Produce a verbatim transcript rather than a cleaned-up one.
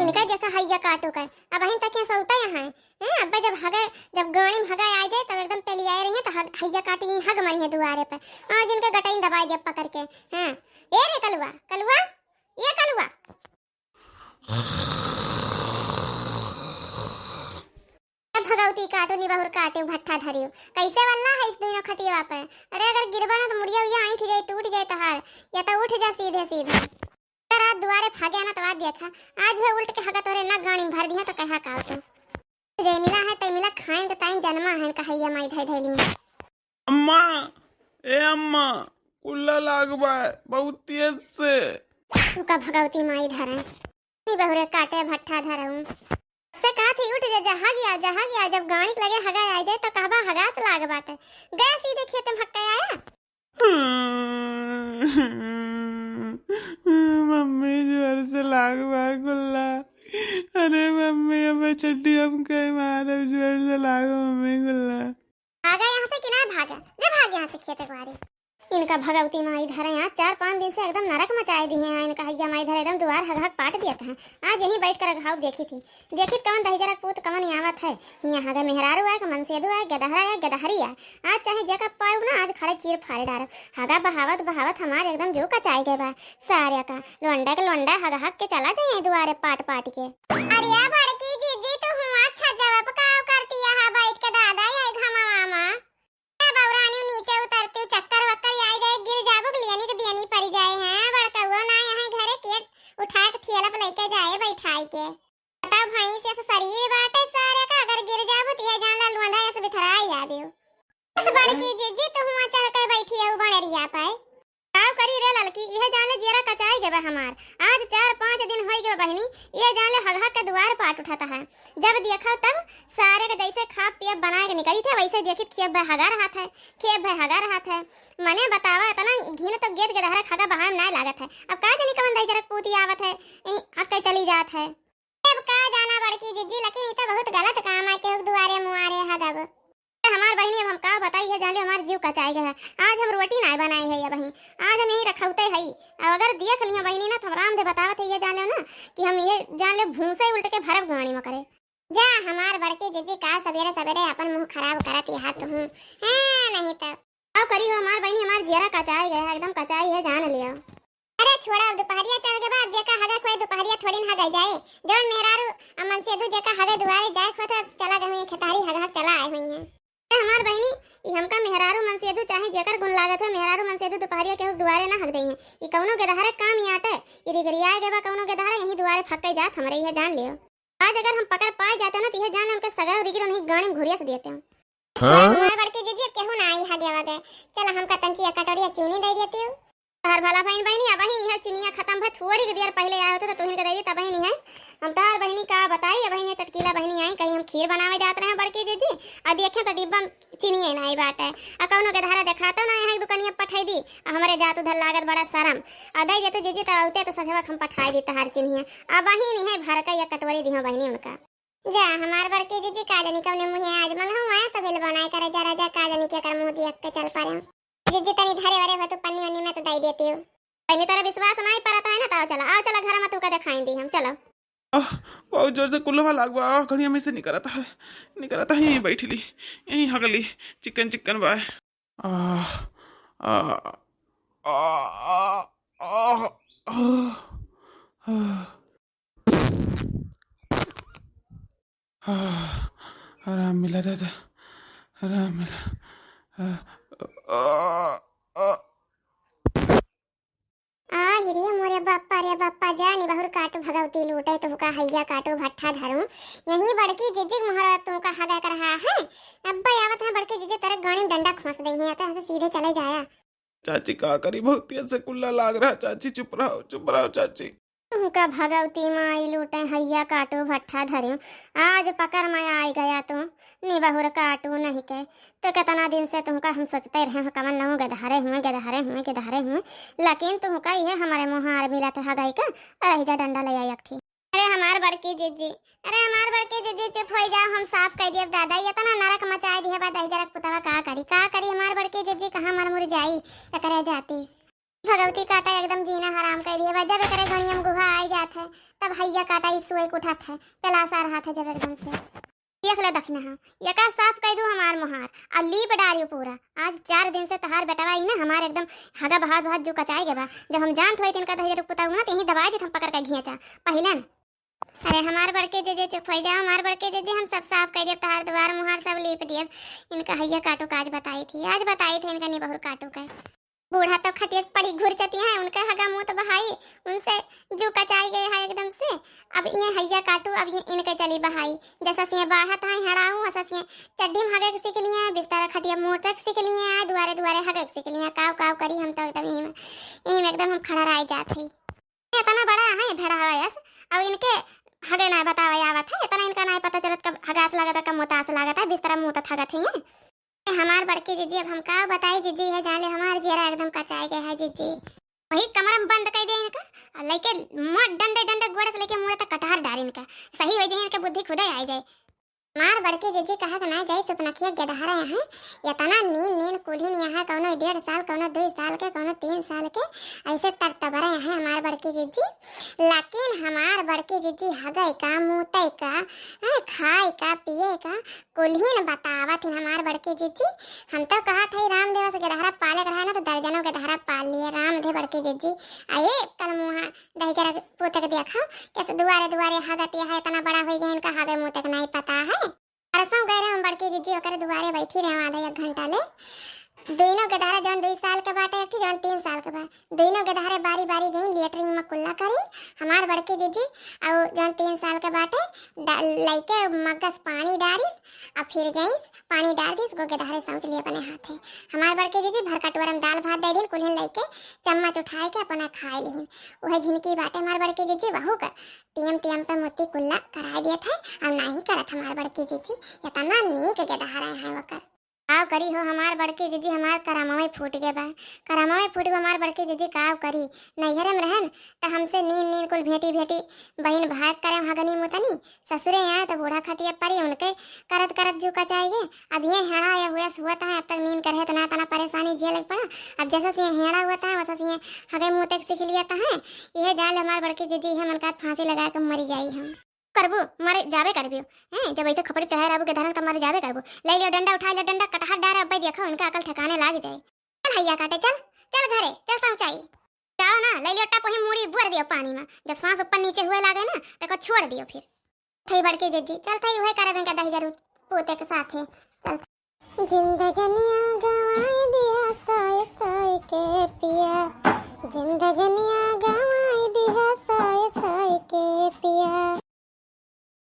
इनका देखा हैया काटू का, अबहिन तक ये सौता यहाँ है। हैं, अब्बे जब हगे, जब गाड़ी में हगे आ जाए, तब एकदम पेलियाए रही है, तो हग-, हैया काटी हग मरी है दुआरे पे। आज इनके गटई दबाई दे पकड़ के। हाँ, ए रे कलुआ, कलुआ, ए कलुआ। ए भगौती काटू, निबहुर काटू, भट्ठा धरियो। कैसे वल्ला है इस दुनो खटिया पे? अरे अगर गिरबा ना तो मुड़िया उड़िया ऐंठ जाए, टूट जाए तोहार, या तो उठ जा सीधे सीधे। रात दुआरे फागे ना तो आज देखा, आज वह उल्ट के हगा तोरे ना गाड़ी में भर दिया तो कहा का तू। जे मिला है ते मिला खाएं के ताई जन्मा है कहैया माई धै धैली। अम्मा, ए अम्मा, कुल्ला लाग बा बहुत तेज से। तू का भगौती माई धरे। नी बहुरे काटे भट्ठा धरऊं। से कहा थी उठ जा, जहा गया, जहा गया, जब गाड़ी के लगे हगा आ जाए तो कहबा हगात लाग बाटे। गया सीधे खेत में हक्का आया। मम्मी जोर से लाग बा कुल्ला। अरे मम्मी, अब चड्डी हम कहीं मारब, जोर से लाग मम्मी कुल्ला। भागा यहाँ से कि ना भागा? जा भाग यहाँ से खेत के बारे। इनका भगवती माई धरे आज चार पाँच दिन से एकदम नरक मचाए दिहे हैं। इनका हैया माई धरे एकदम दुआर हग हग पाट दियत हैं। आज यहीं बैठ कर अघाव देखी थी, देखी त कवन दहिजरा पूत कवन आवत है। हियाँ हगे मेहरारू आए, मनसेदू आए, गदहरा आए, गदहरी आए। आज चाहे जेका पाउब ना, आज खड़े चीर फाड़ डारब। हगा बहावत बहावत हमार एकदम जो कचाई गए बा। सारे का लोंडा के लोंडा हग हग के चला जाए दुआरे पाट पाट के। अरे बड़की जीजी, तू हुआ अच्छा जवाब का करती यहाँ बैठ के दादा, ये घमवा मा। ए बौरानी नीचे उतरती चक्कर वक्कर आए जाए, गिर जाबू, बिलियनी के बियनी पड़ जाए हैं। बड़कउआ ना यहाँ घरे के उठा के ठेला पे लेके जाए बैठाई के। बताओ भाई से ऐसा शरीर बाटे सारे का, अगर गिर जाबू तो ये जान ला लुंडा ऐसे बिथराई जाबू। बस बड़की जीजी, तू हुआ चढ़ के बैठी है बड़रिया पे। काव करी रे ललकी, इहे जान ले जियरा कचाई गए बा हमार। आज चार पाँच दिन होई गए बहिनी, इहे जान ले हगहा के दुआर पाट उठाता है। जब देखा तब सारे के जैसे खाब पियब बनाए के निकली थे, वैसे देखी खेब भय हगा रहत है, खेब भय हगा रहत है। मने बतावा, इतना घिन तो गेद के दहरा खागा बहाए में नाय लागत है। अब का जानी कवन दहिजरक पूती आवत है, ई हक के चली जात है। अब का जाना बड़की जिज्जी, लेकिन ई तो बहुत गलत काम है, केहू के दुआरे मुआरे हगब। हमार बहिनी, अब हम का बताई है, जान ले हमार जीव कचाई गया है। आज हम रोटी नाय बनाई है अबहीं, आज हम यहीं रखौते हई। अब अगर देख लियो बहिनी ना, तो हम राम दे बतावत है, ये जान ले ना कि हम ये जान ले भूसे उल्ट के भरब गाड़ी में करे। जा हमार बड़की जिज्जी, का सबेरे सबेरे अपन मुँह खराब करत यहाँ तू। हाँ, नहीं तो। का करी हो हमार बहिनी, हमार जियरा कचाई गया है, एकदम कचाई है, जान लियो। अरे छोड़ा, अब दुपहरिया चढ़ गए बा, अब जेका हगे कोई दुपहरिया थोड़ी न हगे जाए। जौन मेहरारू अमन सेधु जेका हगे दुआरे जाए खोत, चला गए हुई खेतहरी हग हग चला आए हुई हैं। ए हमार बहिनी, ई हमका मेहरारू मन सेधु चाहे जेकर गुण लागत हो, मेहरारू मन सेधु दुपहरिया केहू दुआरे ना हग देई हैं। ई कौनो गेदहरे काम ई आटे, ई रिगरियाए गए बा कौनो गेदहरे, यहीं दुआरे फक्के जात हमरे इहे जान लियो। आज अगर हम पकड़ पाए जाते ना, तो इहे जान ले उनके सगरा रिगिर उन्हीं गाड़ी में घुरिया से देते हैं। अच्छा, हाँ? हमार बड़की जिज्जी, केहू ना आई हगे वगे। चल, हमका तंची एक कटोरिया चीनी दे देती हूँ। तहार भला भइन बहिनी, अबही इहे चिनिया खतम भय, थोड़ी के देर पहिले आए होते तो तुहिन के दे दी, तबही नहीं है। हम तहार बहिनी का बताई, अबही नहीं टटकीला बहिनी आई, कहीं हम खीर बनावे जात रहे बड़की जिज्जी, और देखे तो डिब्बा में चिनिये नहीं बाटे। आ कौनो गेदहरा देखातो ना यहाँ दुकानिया पठाई दी, आ हमरे जात उधर लागत बड़ा शरम। आ दे दे तू जिज्जी, तब आउते तो सझवा हम पठाई दी तहार चिनिया। अबही नहीं है भर के या कटोरी दिहो बहिनी उनका। जा, हमार बड़की जिज्जी, का जानी कौने मुँहे आज मंगहूँ आया, तबे ले बनाए करे जरा जा, का जानी केकर मुँह दिया के चल पड़े। जिज्जी, तनी धरे वरे हो तू पन्नी वन्नी में तो दे देती हूँ। पहले तोरा विश्वास नहीं परत है ना, तो आओ चला, आओ चला घर में तू का दिखाई दी हम, चलो। आह, बहुत जोर से कुल्लवा लाग बा, आह, घड़िया में से निकरत है, निकरत है, यहीं बैठ ली, यहीं हगली, चिकन चिकन बा। आह, आह, आह, आह, आह, आह। आह, आराम मिला दादा, आराम मिला। आह, आह, आह। आ, रे मोरे बप्पा रे बप्पा, जा निबहुर काटू भगवती लूटे, तुहका हैया काटू भट्ठा धरू। यहीं बड़की जिज्जी मोहरा तुहका हगा कर रहा है। अब्बा आवत है बड़की जिज्जी, तेरे गाड़ी में डंडा खोंस देंगे, या तो यहाँ से सीधे चले जाया। चाची का करी, बहुत तेज से कुल्ला लाग रहा। चाची चुप रहो, चुप रहो चाची। तुमका भगवती माई लूटे, हैया काटू भट्ठा धरियो। आज पकड़ में आई गया तू, निबहुर काटू नहीं के। तो कितना दिन से तुमका हम सोचते रहे हो, कमन लहू गदहरे हुए, गदहरे हुए, गदहरे हुए। लेकिन तुमका ये हमारे मुहार मिला थे हगाई का, अरे जा डंडा ले आई एक थी। अरे हमार बड़की जिज्जी, अरे हमार बड़की जिज्जी, चुप हो जाओ, हम साफ कह दिए दादा, ये इतना नरक मचाए दिए बा दहिजरक पुतवा, का करी, का करी हमार बड़की जिज्जी, कहाँ मर मुर जाई एकरे जाती। भगवती काटा एकदम जीना हराम कर दिया बा। जब एकरे गणियम गुहा आई जात है, तब हैया काटा ई सोए के उठत है, पेलासा रहत है जब एकदम से। देख ले दखिना, हाँ, एका साफ कह दू हमार मुहार, आ लीप डारियो पूरा। आज चार दिन से तहार बेटवा ई ना हमार एकदम हगा बहात बहात जू कचाई गए बा। जब हम जानत होई तिनका दहिजर पुता ना, तेही दबाई देत हम पकड़ के घियाचा। पहिलन अरे हमार बड़के जीजी चुप होइ जाओ, हमार बड़के जीजी, हम सब साफ कइ देब, तहार दुआर मुहार सब लीप देब। इनका हैया काटू का आज बताई थी, आज बताई थी इनका निबहुर काटू का। बूढ़ा तो खटिया के पड़ी घुरचती हैं, उनका हगा मूत बहाई, उनसे जू कचाई गए है एकदम से। अब ये हैया काटू, अब ये इनके चली बहाई। जैसा से ये बाढ़त है हड़ाऊ, वैसा से ये चड्ढी में हगे के सीख लिए हैं, बिस्तर खटिया मूत के सीख लिए हैं, दुआरे दुआरे हगे के सीख लिए हैं। काव काव करी हम तो एकदम यही में, यही में एकदम हम खड़ा रह जात है। इतना बड़ा है धड़ायस, और इनके हगे ना बतावे आवत है, इतना इनका ना पता चलत कब हगास लागत है, कब मुतास लागत है, बिस्तरा मुतत हगत है। ए, हमार बड़की जीजी, अब हम का बताई जीजी, है जाले हमार जेरा एकदम कचाए गए है जीजी। वही कमरा में बंद कर दे इनका, और लेके मोट डंडे डंडे गोड़े से लेके मुड़े तक कटहर डार इनका, सही हो जाए इनके बुद्धि खुदे आ जाए। हमार बड़की जीजी कहा के ना जाई सुपनखिया गेदहरा यहाँ, इतना नीन नीन कुल्हिन यहाँ, कौनो डेढ़ साल, कौनो दुई साल के, कौनो तीन साल के, ऐसे तरतबरे यहाँ हमार बड़की जीजी। लेकिन हमार बड़की जीजी हगई का, मूतई का, हैं, खाई का, पिए का, कुल्हिन बतावत हिन हमार बड़की जीजी। हम तो कहत हई रामदेव से गेदहरा पाले के रहा ना तो दर्जनों गेदहरा पाल लिए रामदेव बड़की जीजी। आ ये कल मुहा दहिजरा पूत के देखा, कैसे दुआरे दुआरे हगत है, इतना बड़ा होइ गया, इनका हगे मूते के नहीं पता है। परसों गए रहे हम बड़की जीजी ओकरे दुआरे, बैठी रहे आधा एक घंटा ले। दोनों गेदहरा जौन दुई साल के बाटे, एक ठे जौन तीन साल के बा, दोनों गेदहरे बारी बारी गई लेटरिन में कुल्ला करी। हमार बड़की जीजी और जौन तीन साल के बाटे, डा-, लइके मग्गस पानी डारिस, और फिर गई पानी डार दिस, गो गेदहरे सौंच लिए अपने हाथे। हमार बड़की जीजी भर कटोरा में दाल भात दे दिन, कुल्हिन लइके चम्मच उठाए के अपना खाए लिहिन। उहे झिनकी बाटे हमार बड़की जीजी, वहू का टीएम टीएम पे मुत्ती कुल्ला कराए दियत है, अब नाही करत हमार बड़की जीजी। इतना नीक गेदहरा है ओकर। काव करी हो हमार बड़की जीजी, हमार करमवे फूट गए बा, करमवे फूट गए हमार बड़की जीजी, काव करी। नैहरे में रहन त हमसे नीन नीन कुल भेंटी भेंटी बहिन भाग करे हगनी मुतनी, ससुरे आए त बूढ़ा खटिया परी उनके करत करत जू कचाई गए। अब ये हेड़ा या हुआ हुआ है, अब तक नीन करे तो ना तना परेशानी झेले के पड़ा। अब जैसे से ये हेड़ा हुआ है वैसे से ये हगे मुँह तक सीख लिया है। यह जाल हमार बड़की जीजी है, मन का फांसी लगा के मरी जाई हम। करबू, मरे जाबे करबू। हैं, जब ऐसे खपड़ी चढ़ाए रहबू गेदहरन तब मरे जाबे करबू। ले लियो डंडा, उठा लियो डंडा, कटहर डारे, अब्बे देखो इनका अकल ठिकाने लाग जाए। चल हैया काटे, चल, चल घरे, चल सौंचाई। जाओ ना, ले लियो टप, वही मूड़ी बुर दियो पानी में। जब सांस ऊपर नीचे हुए लागे ना, तो को छोड़ दियो फिर। थई बड़की जीजी, चल थई उहे करबे का दहिजर पूते के साथे। चल। जिंदगनिया